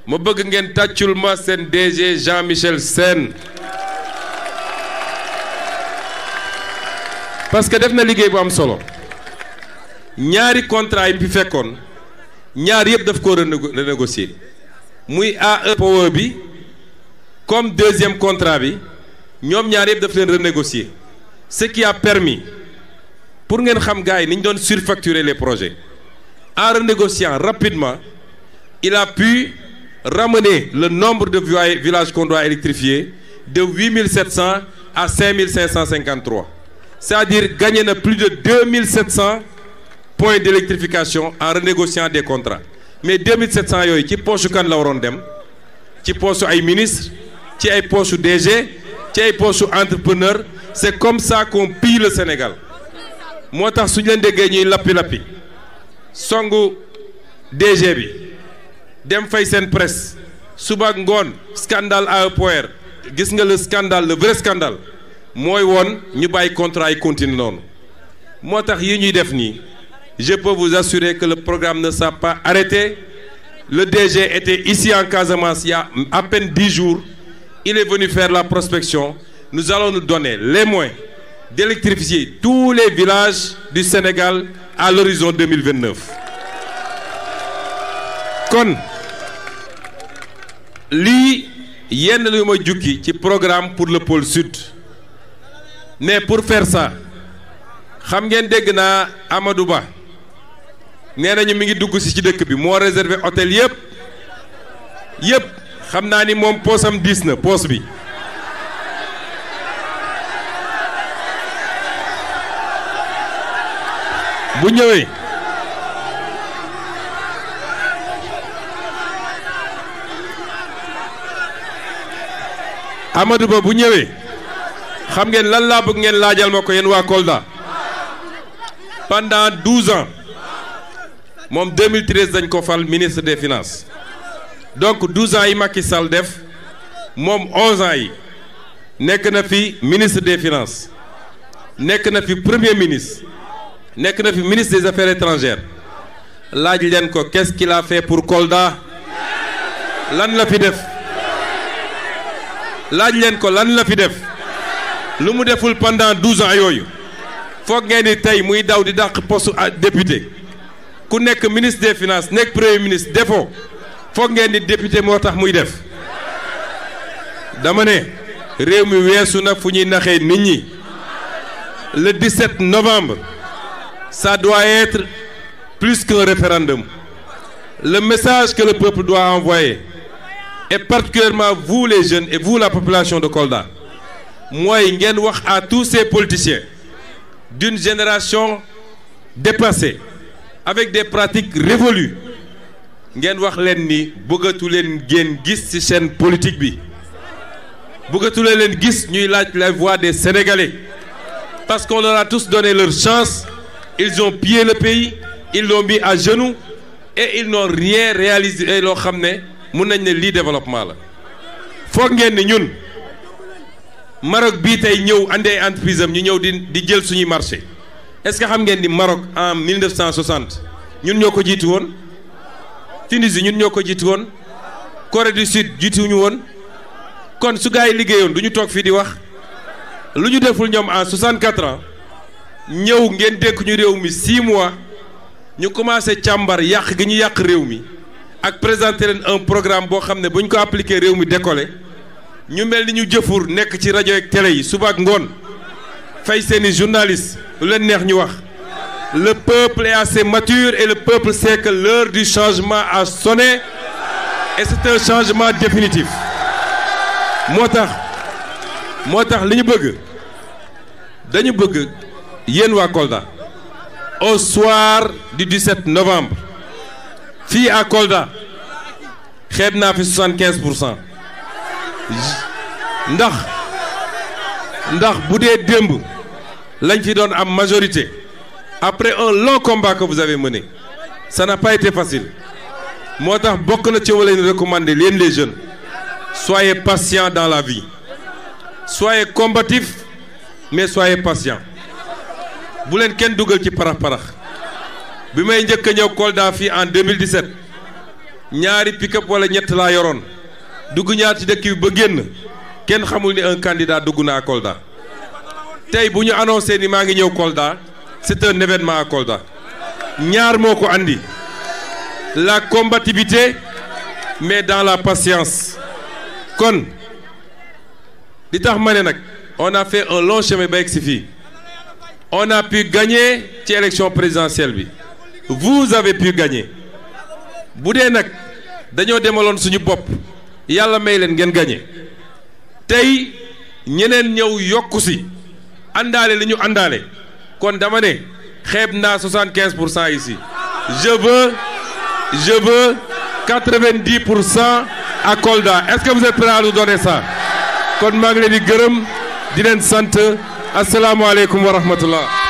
ma bëgg ngeen tàccul ma seen DG Jean-Michel Sène parce que def na liggéey bu am solo ñaari contrat yi fi fekkoon ñaar yëpp daf ko renégocier muy AE Power bi comme deuxième contrat bi ñoom ñaar yëpp daf leen renégocier ce qui a permis pour ngeen xam gars yi ni ñu doon surfacturer les projets en renégociant rapidement il a pu ramener le nombre de villages qu'on doit électrifier de 8700 à 5553 c'est-à-dire gagner na plus de 2700 points d'électrification en renégociant des contrats mais 2700 yooyu ci poche kan la waroon dem ci poche ay ministre ci ay poche DG ci ay poche entrepreneur c'est comme ça qu'on pille le Sénégal moo tax suñu leen déggee ñuy lappi songu DG bi dem fay seen presse suba ak ngoon scandale AE Power gis nga le scandale le vrai scandale mooy woon ñu bàyyi contrat yi continue noonu moo tax yi ñuy def nii je peux vous assurer que le programme ne s'est pas arrêté le DG était ici en Casamance il y a à peine 10 jours il est venu faire la prospection nous allons nous donner les moyens d'électrifier tous les villages du Sénégal à l'horizon 2029 kon lii yenn lu ma jukki ci programme pour le pôle sud mais pour faire ça xam ngeen dégg naa Amadou Ba nee nañu mi ngi dugg si ci dëkk bi moo réservé hôtel yëpp xam naa ni moom poosam diis na poos bi bu ñëwee Amadou Ba bu ñëwee xam ngeen lan laa bëgg ngeen laajal ma ko yéen waa Kolda pendant 12 ans moom 2013 dañ ko fal ministre des finances donc 12 ans yi Macky Sall def moom 11 ans yi nekk na fi ministre des finances nekk na fi premier ministre nekk na fi ministre des affaires étrangères laaj leen ko qu'est-ce qu'il a fait pour Kolda lan la fi def laaj leen ko lan la fi def lu mu deful pendant 12 ans yooyu foog ngeen ni tey muy daw di dàq poste député ku nekk ministre des finances nekk premier ministre defoo foog ngeen ni député moo tax muy def dama ne réew mi weesu na fu ñuy naxee nit ñi le 17 novembre ça doit être plus qu'un référendum le message que le peuple doit envoyer et particulièrement vous les jeunes et vous la population de Kolda mooy ngeen wax à tous ces politiciens d'une génération dépassée avec des pratiques révolues ngeen wax leen ni bëggatu leen ngeen gis ci seen politique bi bëggatu leen gis ñuy laaj la voix des Sénégalais parce qu'on leur a tous donné leur chance ils ont pillé le pays ils l'ont mis à genoux et ils n'ont rien réalisé loo xam ne mun nañ ne lii développement la foog ngeen ni ñun Maroc bii tey ñëw andee entreprise am ñu ñëw di jël suñuy marché est-ce que xam ngeen ni Maroc en 1960 ñun ñoo ko jiitu woon Tunisie ñun ñoo ko jiitu woon Corée du Sud jiituñu woon kon su gaa yi liggéeyoon du ñu toog fii di wax lu ñu deful ñoom en 64 ans ñëw ngeen dénk ñu réew mi 6 mois ñu commencé càmbar yàq gi ñu yàq réew mi ak présenter leen un programme boo xam ne bu ñu ko appliqué réew mi décollé ñu mel ni ñu jëfur nekk ci rajo ak télé yi suba ak ngoon fay seeni journaliste lu leen neex ñu wax le peuple est assez mature et le peuple sait que l'heure du changement a sonné et c'est un changement définitif moo tax li ñu bëgg dañu bëgg yéen waa Kolda au soir du 17 novembre fii à Kolda xeeb naa fi 75% ndax bu dee démb lañ fi doon am majorité après un long combat que vous avez mené ça n'a pas été facile moo tax bokk na ci wala leen recommander leen les jeunes soyez patients dans la vie soyez combatifs mais soyez patients bu leen kenn dugal ci parax-parax bi may njëkk a ñëw Kolda fii en 2017 ñaari pick-up wala ñett laa yoroon dugg ñaar ci dëkk bi ba génn kenn xamul ni un candidat dugg na à Kolda tey bu ñu annoncé ni maa ngi ñëw Kolda c'est un événement à Kolda ñaar moo ko andi la combativité mais dans la patience kon li tax ma ne nag on a fait un long chemin ba egg si fii on a pu gagner ci élection présidentielle bi vous avez pu gagner bu dee nag dañoo demaloon suñu bopp yàlla may leen ngeen gagner tey ñeneen ñëw yokku si àndaale li ñu àndaale kon dama ne xeeb naa 75% ici je veux 90% à Kolda est-ce que vous êtes prêts à nous donner ça kon maa ngi leen di gërëm di leen sant asalaamaaleykum wa rahmatullah